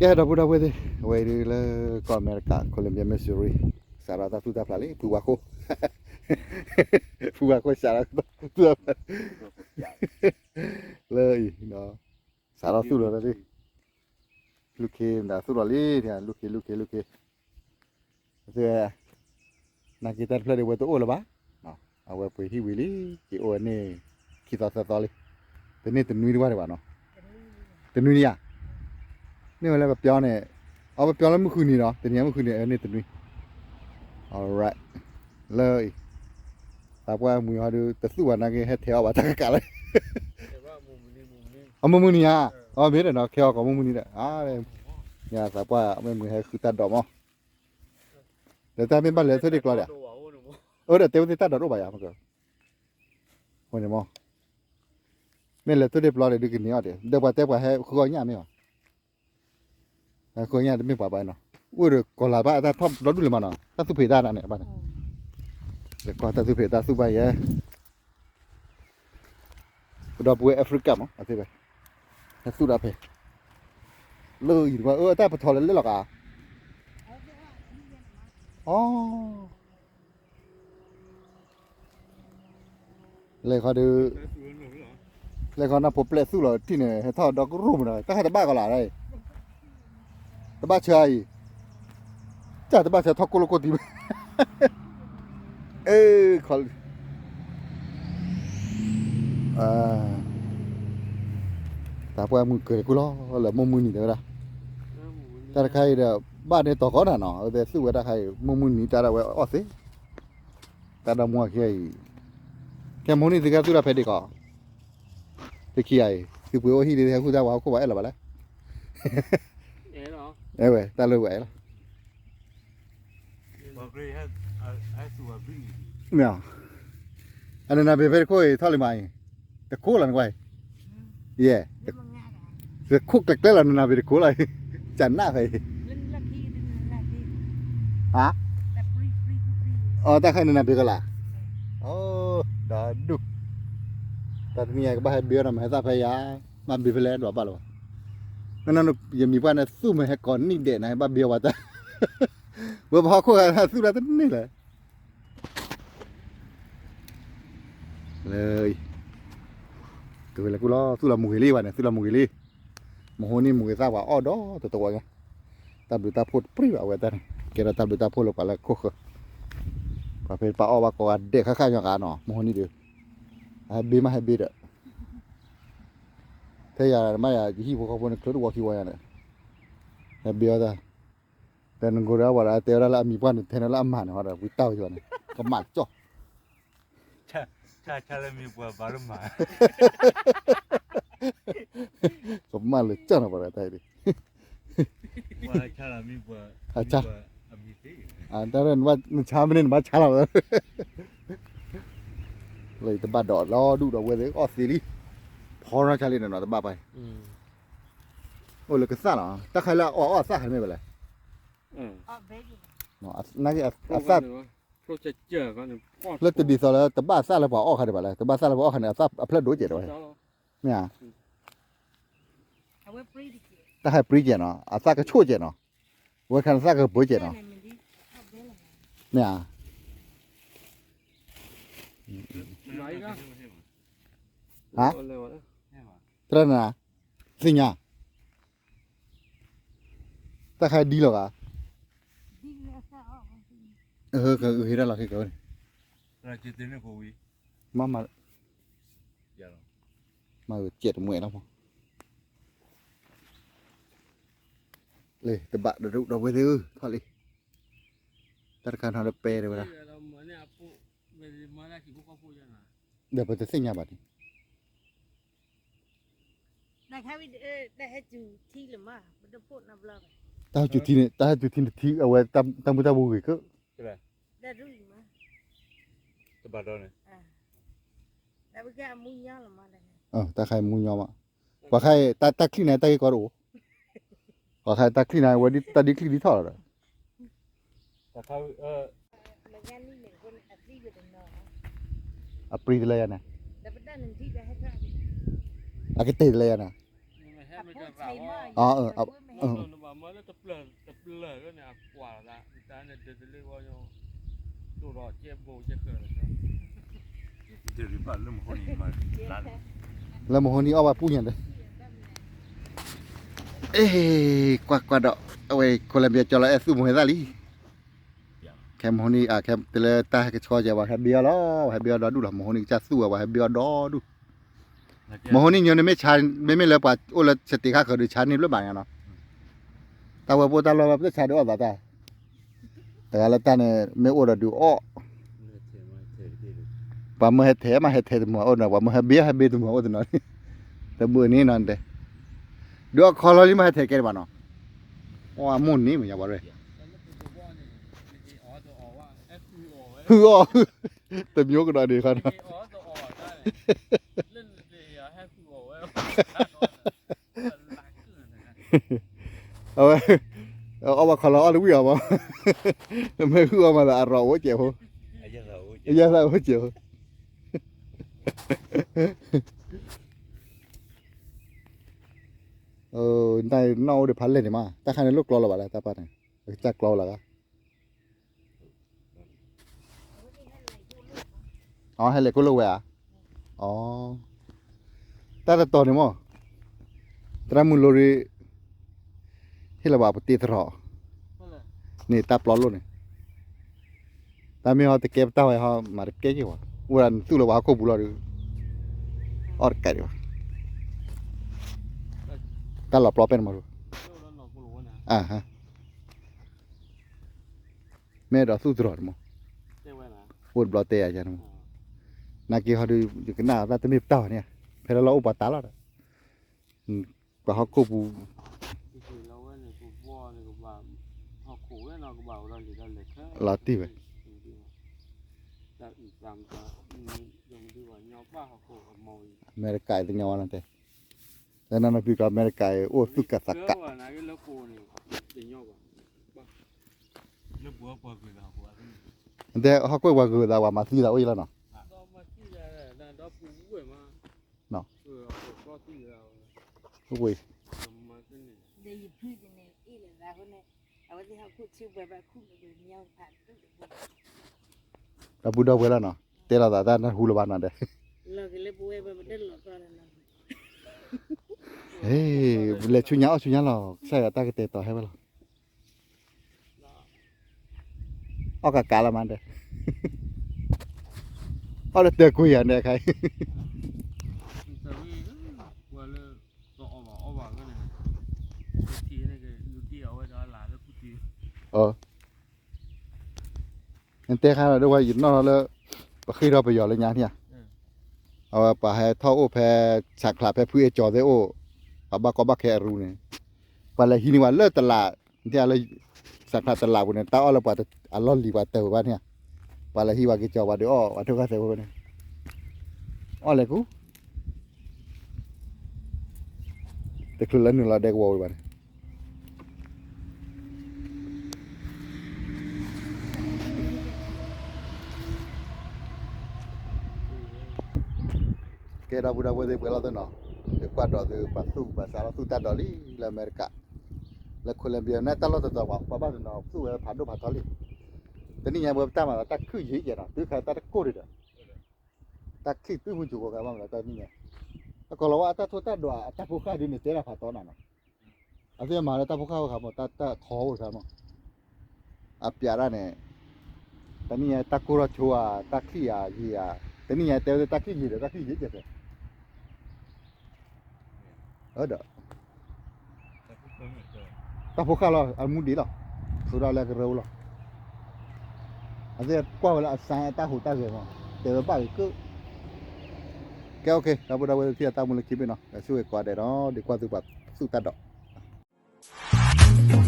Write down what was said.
ကဲ ဒီပုၢ်ဒီဝဲၢ်သ့ၣ်, အဝဲအံၤဒုးလၢကီၢ်အမဲရကၤ Columbia, Missouri, စးထီၣ်တၢ်သူၣ်တၢ်ဖျးလံ ဖုဝါခိၣ်, ဖုဝါခိၣ်စးထီၣ်တၢ်သူၣ်တၢ်ဖျး လၢအံၤ, စးထီၣ်သူၣ်လီၤလံ, လူၢ်ခ့မတၤသူၣ်လီၤလံ, လူၢ်ခ့ လူၢ်ခ့ လူၢ်ခ့ နာ်က့တၢ်တဖျၢၣ်ဒံးဝဲတအိၣ်လၢၤဘၣ်, အဝဲပှ့ၤဟံၣ်ဝံၤလံ, က့ၤအိၣ်ဝဲန့ၣ် ခံသီသၢသီလံ, တန့ၢ်တနွံတဝၢ်ဒံးဘၣ်နီၤ, တနွံန့ၣ်ဧါ, န့ၢ်ဝဲလၢပပျီန့ၣ်, အပပျီလၢမုၢ်ဃုနံၤနီၤ, တနံၤညါမုၢ်ဃုနံၤန့ၢ်တနွံ, alright, လၢအံၤ, သးပှၢ်မှံဟီဒုး တသူၣ်ဘၣ်နာ်က့ ဟဲထဲးအီၣ်ဘၣ်တၢ်ကကးလၢ အမုၢ်မုၢ်နံၤဧါ, အမ့ၢ်ဒီးနီၤ ခဲအီၣ်ကီးမုၢ်မုၢ်နံၤဒီး, သးပှၢ်မ့ၢ်မုၢ်ဟဲဃုတၢ်ဒိးမး ဒီးတၢ်မ့ၢ်ဘၣ်လဲၤသိၣ်ဒ့ၣ်ကျီဒီး, အၢ ဒီးတဲဝဲသ့ၣ်တၢ်ဒိးတအိၣ်ဘၣ်ယၤ, မ့ၢ်, မ့ၢ်လဲၤသိၣ်ဒ့ၣ်ပျီဒီးဒုးကန့ၢ်အီၤဒီး ဒီးပှၤတဲပှၤဟဲဃုအီၣ်ညၣ်မ့ၢ်ဘၣ်, ဟဲဃုအီၣ်ညၣ်တမ့ၢ်ပှၤဘၣ်နီၤ, အိၣ်ဒီးကီၤလၤဘၣ်အတၢ်ထီၣ်ဒီဒူၣ်လၢၤမးနီၤ, တၢ်သူၣ်ဖှံးတၢ်န့ၣ်ဘၣ်န့ၣ်, လဲၤကွၢ်တၢ်သူၣ်ဖှံးတၢ်သူၣ်ဘၣ်ယဲ ပဒီပုၢ်ဝဲၢ် Africa မး အသ့ၣ်ဝဲ, ဟဲသူၣ်တၢ်ဖဲ, လၢအံၤတကွၢ် အတၢ်ပထီၣ်လၢလဲၣ်လီၤကါ, အ, လဲၤခီဒုး, လဲၤခီနီၢ်ဖိပျဲၢ်သူၣ်လီၤတံၢ်န့ၣ် ဟဲထီၣ်ဒီကရူၢ်မးနီၤ တၢ်ဟဲတဘၣ်ကီးလၢ်, တဘၣ်ဆၢအံၤ, တၢ်တဘၣ်ဆၢထီၣ်ကိၢ်လိာ်ကိၢ်တံၢ်ဘၣ်, အ့, ခီ သးပှၢ်မုၢ်ကၢၤတကူၣ်လီၤ လၢမုၢ်မုၢ်နံၤတဲဝဲဒၣ်, တၢ်တခါအံၤဒီး ဘၣ်န့ၣ်တီၤကီးနၤနီၤ အဝဲသ့ၣ်သူၣ်ဝဲတၢ်ခါအံၤ မုၢ်မုၢ်နံၤတၢ်ဒၣ်ဝဲအီၣ်သ့, တၢ်ဒီမါဝၤခံဂၤအံၤ, ကဲမုၢ်နံၤသုကသူၣ်တၢ်ဖဲဒ့ၣ်ကီး, တခံဂၤအံၤ သုပှ့ၤအိၣ်ဟံၣ်ဒ်ဟဲဃုတၢ်ဝဲဟီၣ်ခိၣ်ဘၣ်အဲၣ်လီၤဘၣ်လဲၣ် အဲဝဲ တၢ်လၢဝဲအဲၣ်လီၤ, မ့ၢ်, အနနၤဘ့ၣ်ဖဲတခိၣ်အံၤ ထီၣ်လံမးအံၤ, တခိၣ်လီၤနကွၢ်အံၤ, ယဲ, တခိၣ်ကျဲကျဲလီၤ နနၤဘ့ၣ်တခိၣ်လီၤ, ကနၣ်ဃဲအံၤ, ဟါ, အတၢ်ခါနနၤဘ့ၣ်ကလၤ, ဒီးဒူၣ်, တၢ်တနံၤအံၤကဘၣ်ဟဲဘ့ၣ်အီၤဒီးမၤဟဲသၣ်ဖဲယၤ, မ့ၢ်ဘ့ၣ်ဖဲလဲၣ်ဒွးဘၣ်လၢၤဘၣ်, နနၤယမံၤပှၢ်န့ၣ်သူၣ်မ့ၢ်ဟဲကိးနံၣ်ဒဲးန့ၣ် ဘၣ်ဘ့ၣ်အီၤဝဲတၢ်, ဝဲပဟီၣ်ခိၣ်ဂၤသူၣ်တၢ်တန့ၢ်လၢၤ လၢ, ကဝဲၤလၢကူၣ်လီၤ သူၣ်လီၤမုၢ်ဂ့ၤလံဘၣ်န့ၣ် သူၣ်လီၤမုၢ်ဂ့ၤလံ, မဟိန့ၣ်မုၢ်ဂ့ၤသၣ်ပှၤအီၣ်ဒီးတတဝီညါ, တၢ်ဘျုးတၢ်ဖှိၣ်တပြံၢ်ဘၣ်အဝဲတၢ်န့ၣ် ကဲထီၣ်တၢ်ဘျုးတၢ်ဖှိၣ်လၢပှၤလၢခိၣ်ဃၢၤ, ပှၤဖဲပှၤအီၣ်ဘၣ်ကိးဂၤဒဲးခါခါညီဂၤနီၤ မဟိန့ၣ်ဒီး, ဟဲဘ့ၣ်မးဟဲဘ့ၣ်ဒီး, ထဲယၤမးယၤ ယဟံၣ်ဖိဃီဖိန့ၣ် ချၢတဝီခံဝီညါန့ၣ်, ဟဲဘ့ၣ်အီၤတၢ် ဒီးနကိးဒီးပှၤဒီးတဲဝဲဒၣ်လၢအမံၤပှၢ်န့ၣ် ထဲန့ၣ်လၢအမၤန့ၣ်ဟီဒီး ဝံတၢ်ဝဲန့ၣ် ကမၣ်လၢကၠီၣ်, ဆါလၢမံၤပှၢ်ဘၣ်လၢမၤ, ကမၣ်လၢကၠီၣ်နီၤပှၤဒီးတၢ်အံၤ, ဆါလၢမံၤပှၢ်, ဆါ, တၢ် နဆါမ့ၢ်န့ၣ် နဘၣ်ဆါလီၤ, လၢတဘၣ်ဒီးလီၤဒူၣ်ဒီးဝဲသ့ၣ်အီၣ်သ့လံ, ဖီနီၢ်ဆါလံန့ၣ်နီၤ တဘၣ်ပၢ်, အိၣ်လၢကသၣ်လီၤ တၢ်ခါလၢအအီၣ်အီၣ်အသၣ်ခါန့ၣ်မ့ၢ်ဘၣ်လဲၣ်, နာ်က့အသၣ်, လၢတဒ်သိးလၢတဘၣ်သၣ်လၢပှၤအီၣ်ခါဒံးဘၣ်လဲၣ် တဘၣ်သၣ်လၢပှၤအီၣ်ခါန့ၣ် အသၣ်အဖျၢၣ်ဒိၣ်ကဲးတဝဲ, မ့ၢ်ဧါ, တၢ်ဟဲပြံကဲးနီၤ အသၣ်ကဆိၣ်ကဲးနီၤ, ဝဲခါန့ၣ်သၣ်ကပၢကဲးနီၤ, မ့ၢ်ဧါ, ဟါ, တရၢ်နၤ, သ့ၣ်ညါ တၢ်ခါဒ်လီၤဂာ်, ဟ့ၣ်တၢ်လီၤဃ့ကဝဲန့ၣ်, မ့ၢ်မး, မ့ၢ်ကဲးတမှဲာ်လီၤမး, လၢတဘၣ်ဒီးဒိၣ်ဒီးဝဲသ့ၣ်ဧၢ ထီၣ်လံ, တၢ်တခါနီၤလၢပဲတဝဲဒၣ်, ဒီးပတသ့ၣ်ညါဘၣ်န့ၣ် တၢ်ဟဲစူၤထံန့ၣ် တၢ်ဟဲစူၤထံန့ၣ်ထံ အဝဲတၢ်မုၢ်တၢ်ဘိဂ့ၤကၢ, တဘၣ်ဒီးန့ၣ်, တၢ်ခါအံၤမူညီမး, ပှၤခါအံၤ တၢ်ချံၣ်န့ၣ် တၢ်ဂ့ၢ်ကီတအိၣ်, ပှၤခါအံၤတၢ်ချံၣ်န့ၣ် ဝဲဒ်တၢ်ဒ်ချံၣ်ဒ်ထီၣ်လီၤဒီး အပြံတလဲယၤန့ၣ်, အကတဲာ်တလဲယၤန့ၣ်, အ, အ, မ့ၢ်လၢတပျၢၢ်တပျၢၢ်န့ၣ် အကွၢ်လီၤသး တၢ်န့ၣ်ဒၢးတလ့ဝီညါ ဒိၣ်ဒီးကဲဘိကဲဃၢၤလီၤ လၢမဟိနံၤအီၣ်ဘၣ်ပူညါဒီး အ့ ကွၢ်ကွၢ်ဒီး အဝဲ Colombia ကၠီလီၤအဲၣ်သူၣ်မူဟဲသၣ်လံ ခဲမဟိနံၤ ခဲတုၤလၢတၢ်ဟဲကဆှီကဲ ပှၤဟဲဘ့အီၣ်လီၤ ပှၤဟဲဘ့အီၣ်ဒီဒူၣ်လီၤ မဟိနံၤကစၢ်သူၣ်ဝဲ ပှၤဟဲဘ့အီၣ်ဒီဒူၣ် မဟိနံၤညိန့ၣ်မ့ၢ်ဆါ မ့မ့ၢ်လၢပှၤအိၣ်လၢ state ခါဃၢၤဒီးဆါန့ၢ်ဘျၢဘၣ်ညါနီၤ တၢ်ဝဲပအိၣ်တၢ်လီၢ်ဝဲပတဆါဒီးအီၣ်သးတၢ် တဂၤလၢတၢ်န့ၣ် မ့ၢ်အိၣ်ဒီးဒုးအီၣ် ပှၤမၢဟဲထဲးမး ဟဲထဲးတမုာ်အိၣ်နီၤ ပှၤမၢဟဲဘ့ဟဲဘ့တမုာ်အိၣ်တနီၤ တမုာ်န့ၣ်နီၤတဲ ဒုးအီၣ်ခီလီၤလံမး ဟဲထဲးကဲတဘၣ်နီၤ အီၣ်အမိၢ်န့ၣ်မ့ၢ်ညါပှၤရဲ ဟုအီၣ် တမျိုးကဒီးန့ၣ်ခါနီၤ အဝဲ အီၣ်ဘၣ်ခီလီၤအီၣ်တဝံၣ်အီၤမး မ့ၢ်ဟုအီၣ်မးသးအရီၣ်အိၣ်ကဲးဖိ အယဲၢ်သးအိၣ်ကဲးဖိ နတၢ်နီၣ်အိၣ်ဒီးဖးလဲၢ်န့ၣ်မး တၢ်ခါန့ၣ်လိၣ်ကျီလီၤဘၣ်လၢတၢ်ပၢ်န့ၣ် အကစၢ်ကျီလီၤဂၤ အဟဲလဲၤကိၣ်လိၣ်ဝဲဧါ အ တၢ်တတီၤန့ၣ်မး သရၣ်မုၣ်လိၤရံ ဟ့ၣ်လီၤဘၣ်ပတ့သရီ န့ၣ်တၢ်ပျီလိၣ်န့ၣ် တၢ်မ့ၢ်ဟီတကဲပတၢ်ဝဲဟီ မၤတကဲက့ၤဝဲ အိၣ်ဝဲဒၣ်နသူၣ်လၢပှၤဟီၣ်ခိၣ်ပူၤလီၤဒီး အီၣ်တကဲဒံးဘၣ် တၢ်လီၤပျီပဲန့ၣ်မး အ မ့ၢ်ဒီးသူၣ်သရီန့ၣ်မး အိၣ်တဘျီတဲယၤန့ၣ်မး နာ်က့ဟီဒီး ယကနၣ်တၢ်တမ့ၢ်ပတၢ်ဘၣ်န့ၣ် ဖဲလၢလီၤအိၣ်ပှၤတၢ်လီၤဒီး ပှၤဟီၣ်ခိၣ်ပူၤ လီၤတံၢ်ဝဲ အမဲရကၤတညီဝဲနီၤတဲ လၢနီၢ်နီၢ်ပံၤကီးအမဲရကၤအံၤ အိၣ်သူၣ်ကၢ်သးကး တဲဟီၣ်ခိၣ်ပှၤဂုၤသး ပှၤမၤသံသးအိၣ်အံၤလီၤနီၤ ဝ့ၢ် ဒီပုၢ်ဒီဝဲၢ်လီၤနီၤ တဲလိာ်သးတၢ်နၢ်ဟူလၢၤဘၣ်နီၤဒီး လဲၤဆူညါအီၣ်ဆူညါလီၤ ကစၢ်ယွၤတၢ်ကတဲာ်ကတီၤဟဲဝဲလီၤ အီၣ်ကးကးလီၤမးဒီး အီၣ်လၢတၢၤကွံာ်ယၤန့ၣ်ခါအံၤ နတဲခါဒီး ဒ်ဝဲယနီၣ်ထီၣ်လၢ ပဃ့ထီၣ်ပယီၤလၢညါန့ၣ်ဧါ အဝဲပှၤဟဲထီၣ်အိၣ်ဖဲ ဆးချးဖဲဖုအ့ၣ်ကၠီသ့ၣ်အိၣ် ပှၤဘၣ်ကီဘၣ်ခဲအရူန့ၣ် ပှၤလဲၤဟံးန့ၢ်ပှၤလၢတလး နတဲလၢ ဆးချးတလးပူၤန့ၣ် တၢ်အီၣ်လၢပှၤအလီၢ်လံၤပှၤတၢၢ်ဝဲဘၣ်န့ၣ်ဧါ ပှၤလဲၤဟံးပှၤက့ၤကၠီပှၤဒုးအီၣ် ပှၤထိၣ်ဃာ်သဲးဖိန့ၣ် အီၣ်လဲၤကူ တချုးလၢနုာ်လီၤဒဲကဝီၤဝံၤဘၣ်န့ၣ် ကဲဒီပုၢ်ဒီဝဲၢ်သ့ၣ်ပှဲၤလီၤသ့ၣ်နီၤ ယကွၢ်ဒီးသုပာ်သူၣ်ပာ်သးလီၤသူၣ်တၢ်ဒိးလံ လၢအမဲရကၤ လၢ Colombia န့ၣ် တၢ်လီၢ်တတီၤပှၤဘၣ်တနီၤသူၣ်ဝဲဖးဒိၣ်ဖးထီလံ တနံၣ်ညါပှၤပတၢ်မၤဒီးတၢ်ခုၣ်ယံၤကဲနီၤ တုၤခါတၢ်တကိၢ်ဒံးဒီး တၢ်ခံးတုၤမုၢ်ကိၤဂီၤဂၤဘၣ်မးဒီးတနံၣ်ညါ အကီၢ်လီၤဝဲအတၢ်ထိၣ်တၢ်ဒိးအတၢ်ဖိဃၢ်ဒ်န့ၣ် တဲဒၣ်ဖးတီနၤနီၤ အသ့ၣ်မၤလၢတၢ်ဖိဃၢ်ဝဲခါမး တၢ်တၢ်ခီဝဲခါမး အပျးဒၣ်န့ၣ် တနံၣ်ညါတၢ်ကိၢ်ထီၣ်ဆိဧါ တၢ်ချံၣ်ဧါယံာ်ဧါ တနံၣ်ညါတဲဝဲတၢ်ချံၣ်ယံာ်ဒီးတၢ်ချံၣ်ယံာ်ကဲး ဒီး တၢ်ဖိဃၢ်လီၤ အမူဒံးလီၤ ဆိဒီးလၢကရၢလီၤ အသ့ၣ်ကွၢ်ဝဲလၢအစါအတၢ်ဟူးတၢ်ဂဲၤမး တဲဝဲဘၣ်ဂ့ၤကၢ ကဲ okay ဒီပုၢ်ဒီဝဲၢ်သ့ၣ်တဖၣ် တၢ်မူလၢခံဘ့ၣ်နီၤ ဒီးဆိၣ်ဂ့ၤကိးဂၤဒဲးနီၤ ဒုးကွၢ်သုပာ်သူၣ်တၢ်ဒိး